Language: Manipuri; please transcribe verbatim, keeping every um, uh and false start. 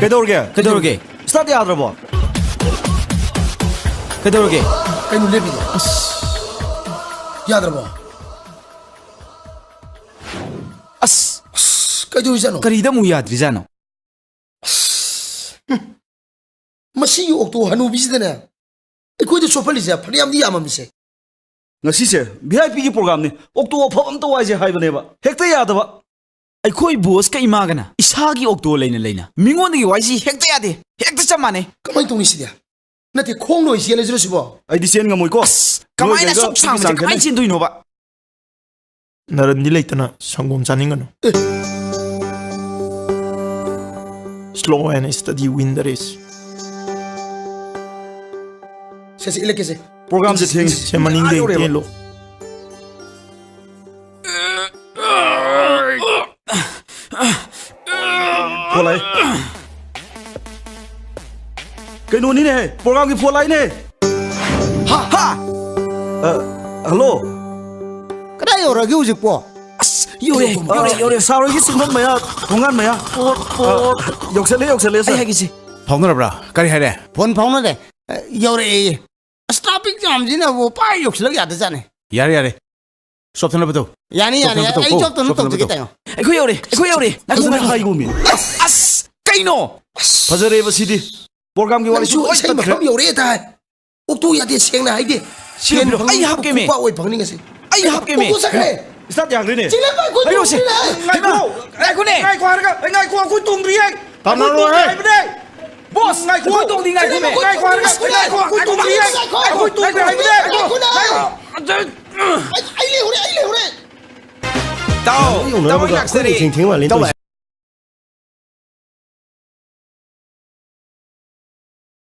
ꯀꯩꯗꯧꯔꯒꯦ? ꯀꯩꯗꯧꯔꯒꯦ? ꯁ꯭ꯇꯥꯔꯠ ꯌꯥꯗ꯭ꯔꯕꯣ? ꯀꯩꯗꯧꯔꯒꯦ? ꯀꯩꯅꯣ ꯂꯦꯞꯄꯤꯗꯤ? ꯑꯁ, ꯌꯥꯗ꯭ꯔꯕꯣ? ꯑꯁ, ꯑꯁ, ꯀꯩꯗꯧꯔꯤꯖꯥꯠꯅꯣ? ꯀꯔꯤꯗ ꯑꯃꯨꯛ ꯌꯥꯗ꯭ꯔꯤꯖꯥꯠꯅꯣ? ꯃꯁꯤꯒꯤ ꯑꯣꯛꯇꯣ ꯍꯅꯨꯕꯤꯁꯤꯗꯅꯦ ꯑꯩꯈꯣꯏꯗ ꯆꯣꯞꯍꯜꯂꯤꯁꯦ ꯐꯅꯌꯥꯝꯗꯤ ꯌꯥꯝꯃꯝꯃꯤꯁꯦ꯫ ꯉꯁꯤꯁꯦ ꯚꯤ ꯑꯥꯏ ꯄꯤꯒꯤ ꯄ꯭ꯔꯣꯒ꯭ꯔꯥꯝꯅꯤ, ꯑꯣꯛꯇꯣ ꯑꯐꯕ ꯑꯝꯇ ꯋꯥꯏꯁꯦ ꯍꯥꯏꯕꯅꯦꯕ, ꯍꯦꯛꯇ ꯌꯥꯗꯕ꯫ ꯑꯩꯈꯣꯏ ꯕꯣꯁꯀ ꯏꯃꯥꯒꯅ ꯏꯁꯥꯒꯤ ꯑꯣꯛꯇꯣ ꯂꯩꯅ ꯂꯩꯅ ꯃꯤꯉꯣꯟꯗꯒꯤ ꯋꯥꯏꯁꯤ ꯍꯦꯛꯇ ꯌꯥꯗꯦ, ꯍꯦꯛꯇ ꯆꯞ ꯃꯥꯟꯅꯩ꯫ ꯀꯃꯥꯏꯅ ꯇꯧꯅꯤ ꯁꯤꯗꯤ? ꯅꯠꯇꯦ, ꯈꯣꯡꯅ ꯑꯣꯏ ꯆꯦꯜꯂꯁꯤꯔꯣ ꯁꯤꯕꯣ? ꯑꯩꯗꯤ ꯆꯦꯟ ꯉꯝꯃꯣꯏꯀꯣ꯫ ꯀꯃꯥꯏꯅ ꯅꯣꯏꯒꯩꯒ ꯑꯁꯨꯛ ꯁꯥꯡꯕꯁꯦ ꯆꯥꯡ ꯀꯃꯥꯏꯅ ꯈꯦꯠꯅꯩ꯫ ꯆꯦꯟꯗꯣꯏꯅꯣꯕ? ꯅꯔꯟꯗꯤ ꯂꯩꯇꯅ ꯁꯪꯒꯣꯝ ꯆꯥꯅꯤꯡꯒꯅꯨ꯫ Slow and steady win the race. ꯁꯦ, ꯁꯦ, ꯏꯜꯂꯛꯀꯦꯁꯦ꯫ ꯄ꯭ꯔꯣꯒ꯭ꯔꯥꯝꯁꯦ ꯊꯦꯡꯉꯦ꯫ ꯁꯦ, ꯃꯅꯤꯡꯗ ꯑꯥ, ꯌꯧꯔꯦꯕ꯫ ꯌꯦꯡꯂꯣ꯫ ꯐꯣꯟ ꯂꯥꯛꯑꯦ꯫ ꯀꯩꯅꯣꯅꯤꯅꯦ, ꯄ꯭ꯔꯣꯒ꯭ꯔꯥꯝꯒꯤ ꯐꯣꯟ ꯂꯥꯛꯏꯅꯦ꯫ ꯍꯥ, ꯍꯥ! ꯑ, ꯍꯜꯂꯣ꯫ ꯀꯗꯥꯏ ꯌꯧꯔꯒꯦ ꯍꯧꯖꯤꯛꯄꯣ? ꯑꯁ, ꯌꯧꯔꯦ, ꯑ, ꯌꯧꯔꯦ, ꯌꯧꯔꯦ꯫ ꯁꯥꯔ ꯍꯣꯏꯒꯤ ꯆꯤꯡꯐꯝ ꯃꯌꯥ, ꯊꯣꯡꯒꯥꯟ ꯃꯌꯥ꯫ ꯄꯣꯠ, ꯑ, ꯄꯣꯠ꯫ ꯌꯧꯁꯜꯂꯦ, ꯌꯧꯁꯜꯂꯦ, ꯑꯩ ꯁꯥꯔ꯫ ꯍꯥꯏꯒꯦꯁꯦ꯫ ꯐꯥꯎꯅꯔꯕ꯭ꯔꯥ? ꯀꯔꯤ ꯍꯥꯏꯔꯦ? ꯐꯣꯟ ꯐꯥꯎꯅꯔꯦ꯫ ꯑ, ꯌꯧꯔꯛꯑꯦꯌꯦ꯫ ꯑꯁ, ꯇ꯭ꯔꯥꯐꯤꯛ ꯖꯥꯝꯁꯤꯅꯕꯨ ꯄꯥꯏ ꯌꯧꯁꯤꯜꯂꯛ ꯌꯥꯗꯖꯥꯠꯅꯦ꯫ ꯌꯥꯔꯦ, ꯌꯥꯔꯦ꯫ ꯁꯣꯞ ꯊꯅꯕ ꯇꯧ꯫ ꯌꯥꯅꯤ, ꯌꯥꯅꯤ꯫ ꯁꯣꯞ ꯊꯅꯕ ꯑꯩ ꯇꯧ꯫ ꯁꯣꯞ ꯊꯅꯕ ꯁꯣꯞ ꯊꯅꯕ ꯇꯧꯒꯦ ꯇꯧ꯫ ꯇꯥꯏꯌꯣ꯫ ꯑꯩꯈꯣꯏ ꯌꯧꯔꯦ, ꯑꯩꯈꯣꯏ ꯌꯧꯔꯦ꯫ ꯉꯥꯏꯈꯣ, ꯐꯖꯅ ꯉꯥꯏꯈꯣ꯫ ꯍꯥꯏꯈꯣꯃꯤ꯫ ꯑꯁ, ꯀꯩꯅꯣ? ꯐꯖꯔꯦꯕ ꯁꯤꯗꯤ꯫ ꯄ꯭ꯔꯣꯒ꯭ꯔꯥꯝꯒꯤ ꯋꯥꯔꯤꯁꯨ ꯅꯪꯁꯨ ꯂꯣꯏ ꯏꯁꯩ ꯇꯠꯈ꯭ꯔꯦ꯫ ꯃꯐꯝ ꯌꯧꯔꯛꯑꯦ ꯇꯥꯏ꯫ ꯑꯣꯛꯇꯣ ꯌꯥꯗꯦ, ꯁꯦꯡꯅ ꯍꯥꯏꯗꯦ꯫ ꯁꯤ ꯌꯧꯕꯤꯔꯣ꯫ ꯑꯩ ꯍꯥꯞꯀꯦꯃꯤ꯫ ꯈꯨꯄꯥꯛ ꯑꯣꯏ ꯐꯪꯅꯤ ꯉꯁꯤ꯫ ꯑꯩ ꯍꯥꯞꯀꯦꯃꯤ꯫ ꯑꯣꯛꯇꯣ ꯆꯠꯈ꯭ꯔꯦ꯫ ꯁ꯭ꯇꯥꯔꯠ ꯌꯥꯈ꯭ꯔꯦꯅꯦ꯫ ꯆꯤꯡꯂꯦꯝꯕ ꯑꯩꯈꯣꯏ ꯍꯥꯏꯔꯛꯑꯣꯁꯦ꯫ ꯇꯣꯡꯗ꯭ꯔꯤꯅꯦ꯫ ꯉꯥꯏꯈꯣ꯫ ꯉꯥꯏꯈꯣꯅꯦ꯫ ꯉꯥꯏꯈꯣ ꯍꯥꯏꯔꯒ, ꯉꯥꯏꯈꯣ, ꯑꯩꯈꯣꯏ ꯇꯣꯡꯗ꯭ꯔꯤꯌꯦ꯫ ꯇꯥꯟꯅꯔꯣꯏ꯫ ꯑꯩꯈꯣꯏ ꯇꯣꯡꯗ꯭ꯔꯤ ꯍꯥꯏꯕꯅꯦ꯫ ꯕꯣꯁ, ꯑꯩꯈꯣꯏ ꯇꯣꯡꯗꯤ ꯉꯥꯏꯈꯣꯃꯤ꯫ ꯉꯥꯏꯈꯣ ꯍꯥꯏꯔꯒ, ꯉꯥꯏꯈꯣ, ꯑꯩꯈꯣꯏ ꯇꯣꯡꯗ꯭ꯔꯤꯌꯦ꯫ ꯑꯩꯈꯣꯏ ꯇꯣꯡꯗ꯭ꯔꯤ ꯍꯥꯏꯕꯅꯦ꯫ ꯑꯩ, ꯑꯩ ꯂꯩꯍꯧꯔꯦ, ꯑꯩ ꯂꯩꯍꯧꯔꯦ꯫ ꯇꯥꯎ, ꯇꯥꯎ, ꯂꯥꯛꯆꯔꯦ꯫ ꯊꯦꯡ ꯊꯦꯡ ꯃꯥꯜꯂꯦ ꯇꯥꯎ, ꯇꯧꯔꯤꯁꯦ꯫